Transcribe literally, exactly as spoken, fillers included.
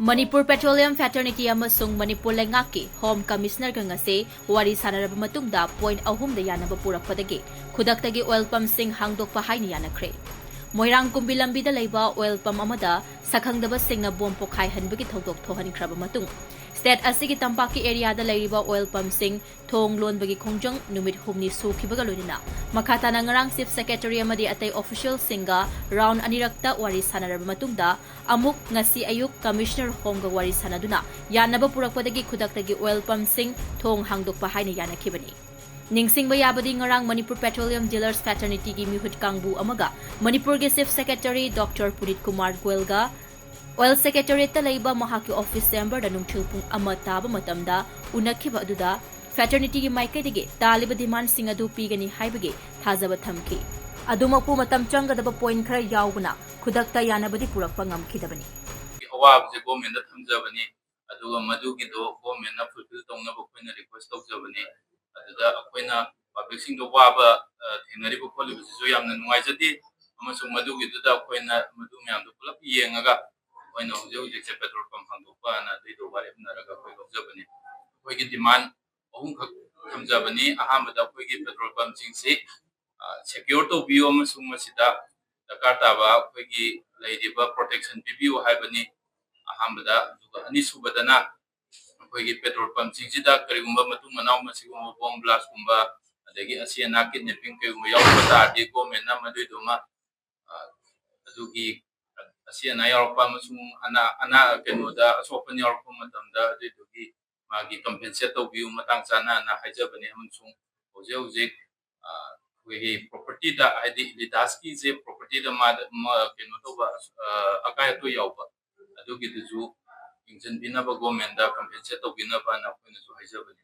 Manipur petroleum ꯐꯦꯇꯔꯅꯤꯇꯤ ꯑꯃꯁꯨꯡ ꯃꯅꯤꯄꯨꯔ ꯂꯩꯉꯥꯛꯀꯤ home ꯀꯃꯤꯁꯅꯔꯒ ꯉꯁꯤ ꯋꯥꯔꯤ ꯁꯥꯟꯅꯔꯕ ꯃꯇꯨꯡꯗ ꯄꯣꯏꯟꯠ ꯑꯍꯨꯝꯗ ꯌꯥꯅꯕ ꯄꯨꯔꯛꯄꯗꯒꯤ ꯈꯨꯗꯛꯇꯒꯤ ꯑꯣꯏꯜ ꯄꯝꯁꯤꯡ ꯍꯥꯡꯗꯣꯛꯄ ꯍꯥꯏꯅ ꯌꯥꯅꯈ꯭ꯔꯦ꯫ ꯃꯣꯏꯔꯥꯡ ꯀꯨꯝꯕꯤ ꯂꯝꯕꯤꯗ ꯂꯩꯕ ꯑꯣꯏꯜ ꯄꯝ ꯑꯃꯗ ꯁꯛꯈꯪꯗꯕꯁꯤꯡꯅ ꯕꯣꯝ ꯄꯣꯈꯥꯏꯍꯟꯕꯒꯤ ꯊꯧꯗꯣꯛ ꯊꯣꯛꯍꯟꯈ꯭ꯔꯕ ꯃꯇꯨꯡ, ꯁ꯭ꯇꯦꯠ ꯑꯁꯤꯒꯤ ꯇꯝꯄꯥꯛꯀꯤ ꯑꯦꯔꯤꯌꯥꯗ ꯂꯩꯔꯤꯕ ꯑꯣꯏꯜ ꯄꯝꯁꯤꯡ ꯊꯣꯡ ꯂꯣꯟꯕꯒꯤ ꯈꯣꯡꯖꯪ ꯅꯨꯃꯤꯠ ꯍꯨꯝꯅꯤ ꯁꯨꯈꯤꯕꯒ ꯂꯣꯏꯅꯅ ꯃꯈꯥ ꯇꯥꯅ ꯉꯔꯥꯡ ꯆꯤꯐ ꯁꯦꯀ꯭ꯔꯦꯇꯔꯤ ꯑꯃꯗꯤ ꯑꯇꯩ ꯑꯣꯐꯤꯁꯤꯌꯦꯜꯁꯤꯡꯒ ꯔꯥꯎꯟ ꯑꯅꯤꯔꯛꯇ ꯋꯥꯔꯤ ꯁꯥꯟꯅꯔꯕ ꯃꯇꯨꯡꯗ ꯑꯃꯨꯛ ꯉꯁꯤ ꯑꯌꯨꯛ ꯀꯃꯤꯁꯅꯔ ꯍꯣꯝꯒ ꯋꯥꯔꯤ ꯁꯥꯟꯅꯗꯨꯅ ꯌꯥꯅꯕ ꯄꯨꯔꯛꯄꯗꯒꯤ ꯈꯨꯗꯛꯇꯒꯤ ꯑꯣꯏꯜ ꯄꯝꯁꯤꯡ ꯊꯣꯡ ꯍꯥꯡꯗꯣꯛꯄ ꯍꯥꯏꯅ ꯌꯥꯅꯈꯤꯕꯅꯤ꯫ ꯅꯤꯡꯁꯤꯡꯕ ꯌꯥꯕꯗꯤ ꯉꯔꯥꯡ ꯃꯅꯤꯄꯨꯔ ꯄꯦꯇ꯭ꯔꯣꯂꯤꯌꯝ ꯗꯤꯂꯔꯁ ꯐꯦꯇꯔꯅꯤꯇꯤꯒꯤ ꯃꯤꯍꯨꯠ ꯀꯥꯡꯕꯨ ꯑꯃꯒ ꯃꯅꯤꯄꯨꯔꯒꯤ chief secretary doctor Punit Kumar ꯒꯣꯌꯜꯒ ꯑꯣꯏꯜ ꯁꯦꯀ꯭ꯔꯦꯇꯔꯤꯌꯦꯠꯇ ꯂꯩꯕ ꯃꯍꯥꯛꯀꯤ ꯑꯣꯐꯤꯁ ꯆꯦꯝꯕꯔꯗ ꯅꯨꯡꯊꯤꯜ ꯄꯨꯡ ꯑꯃ ꯇꯥꯕ ꯃꯇꯝꯗ ꯎꯅꯈꯤꯕ ꯑꯗꯨꯗ ꯐꯦꯇꯔꯅꯤꯇꯤꯒꯤ ꯃꯥꯏꯀꯩꯗꯒꯤ ꯇꯥꯜꯂꯤꯕ ꯗꯤꯃꯥꯟꯁꯤꯡ ꯑꯗꯨ ꯄꯤꯒꯅꯤ ꯍꯥꯏꯕꯒꯤ ꯊꯥꯖꯕ ꯊꯝꯈꯤ꯫ ꯑꯗꯨꯃꯛꯄꯨ ꯃꯇꯝ ꯆꯪꯒꯗꯕ ꯄꯣꯏꯟꯠ ꯈꯔ ꯌꯥꯎꯕꯅ ꯈꯨꯗꯛꯇ ꯌꯥꯅꯕꯗꯤ ꯄꯨꯔꯛꯄ ꯉꯝꯈꯤꯗꯕꯅꯤ꯫ ꯑꯋꯥꯕꯁꯦ ꯒꯣꯔꯃꯦꯟꯗ ꯊꯝꯖꯕꯅꯤ, ꯑꯗꯨꯒ ꯃꯗꯨꯒꯤꯗꯣ ꯒꯣꯔꯃꯦꯟꯅ ꯐꯨꯜꯐꯤꯜ ꯇꯧꯅꯕ ꯑꯩꯈꯣꯏꯅ ꯔꯤꯀ꯭ꯋꯦꯁ ꯇꯧꯖꯕꯅꯤ꯫ ꯑꯗꯨꯗ ꯑꯩꯈꯣꯏꯅ ꯄꯕ꯭ꯂꯤꯛꯁꯤꯡꯗ ꯋꯥꯕ, ꯑ, ꯊꯦꯡꯅꯔꯤꯕ ꯈꯣꯠꯂꯤꯕꯁꯤꯁꯨ ꯌꯥꯝꯅ ꯅꯨꯡꯉꯥꯏꯖꯗꯦ, ꯑꯃꯁꯨꯡ ꯃꯗꯨꯒꯤꯗꯨꯗ ꯑꯩꯈꯣꯏꯅ ꯃꯗꯨ ꯃꯌꯥꯝꯗꯣ ꯄꯨꯂꯞ ꯌꯦꯡꯉꯒ ꯑꯩꯈꯣꯏꯅ ꯍꯧꯖꯤꯛ ꯍꯧꯖꯤꯛꯁꯦ ꯄꯦꯇ꯭ꯔꯣꯜ ꯄꯝ ꯍꯥꯡꯗꯣꯛꯄ ꯑꯅ ꯑꯗꯨꯏꯗꯣ ꯋꯥꯔꯦꯞꯅꯔꯒ ꯑꯩꯈꯣꯏ ꯂꯧꯖꯕꯅꯤ꯫ ꯑꯩꯈꯣꯏꯒꯤ ꯗꯤꯃꯥꯟ ꯑꯍꯨꯝꯈꯛ ꯊꯝꯖꯕꯅꯤ꯫ ꯑꯍꯥꯟꯕꯗ ꯑꯩꯈꯣꯏꯒꯤ ꯄꯦꯇ꯭ꯔꯣꯜ ꯄꯝꯁꯤꯡꯁꯤ, ꯑ, ꯁꯦꯀ꯭ꯌꯣꯔ ꯇꯧꯕꯤꯌꯨ ꯑꯃꯁꯨꯡ ꯃꯁꯤꯗ ꯗꯔꯀꯥꯔ ꯇꯥꯕ ꯑꯩꯈꯣꯏꯒꯤ ꯂꯩꯔꯤꯕ ꯄ꯭ꯔꯣꯇꯦꯛꯁꯟ ꯄꯤꯕꯤꯌꯨ ꯍꯥꯏꯕꯅꯤ꯫ ꯑꯍꯥꯟꯕꯗ, ꯑꯗꯨꯒ ꯑꯅꯤꯁꯨꯕꯗꯅ ꯑꯩꯈꯣꯏꯒꯤ ꯄꯦꯇ꯭ꯔꯣꯜ ꯄꯝꯁꯤꯡꯁꯤꯗ ꯀꯔꯤꯒꯨꯝꯕ ꯃꯇꯨꯡ ꯃꯅꯥꯎ ꯃꯁꯤꯒꯨꯝꯕ ꯕꯣꯝ ꯕ꯭ꯂꯥꯁꯀꯨꯝꯕ, ꯑꯗꯒꯤ ꯑꯁꯤ ꯑꯅꯥ ꯀꯤꯗꯅꯦꯄꯤꯡ ꯀꯩꯒꯨꯝꯕ ꯌꯥꯎꯔꯛꯄ ꯇꯥꯔꯗꯤ ꯒꯣꯔꯃꯦꯟꯅ ꯃꯗꯨꯏꯗꯨꯃ, ꯑ, ꯑꯗꯨꯒꯤ ꯑꯁꯤ ꯑꯅꯥ ꯌꯥꯎꯔꯛꯄ ꯑꯃꯁꯨꯡ ꯑꯅꯥ, ꯑꯅꯥ, ꯀꯩꯅꯣꯗ ꯑꯁꯣꯛ ꯑꯄꯟ ꯌꯥꯎꯔꯛꯄ ꯃꯇꯝꯗ ꯑꯗꯨꯏꯗꯨꯒꯤ ꯃꯥꯒꯤ ꯀꯝꯄꯦꯟꯁꯦꯠ ꯇꯧꯕꯤꯌꯨ ꯃꯇꯥꯡ ꯆꯥꯅꯅ ꯍꯥꯏꯖꯕꯅꯤ꯫ ꯑꯃꯁꯨꯡ ꯍꯧꯖꯤꯛ ꯍꯧꯖꯤꯛ, ꯑ, ꯑꯩꯈꯣꯏꯒꯤ ꯄ꯭ꯔꯣꯄꯔꯇꯤꯗ, ꯍꯥꯏꯗꯤ ꯂꯤꯗꯥꯁꯀꯤꯁꯦ ꯄ꯭ꯔꯣꯄꯔꯇꯤꯗ ꯃꯥꯗ, ꯃ-, ꯀꯩꯅꯣ ꯇꯧꯕ, ꯑ, ꯑꯀꯥꯏ ꯑꯇꯣꯏ ꯌꯥꯎꯕ, ꯑꯗꯨꯒꯤꯗꯨꯁꯨ ꯌꯦꯡꯁꯤꯟꯕꯤꯅꯕ, ꯒꯣꯔꯃꯦꯟꯗ ꯀꯝꯄꯦꯟꯁꯦꯠ ꯇꯧꯕꯤꯅꯕꯅ ꯑꯩꯈꯣꯏꯅꯁꯨ ꯍꯥꯏꯖꯕꯅꯤ꯫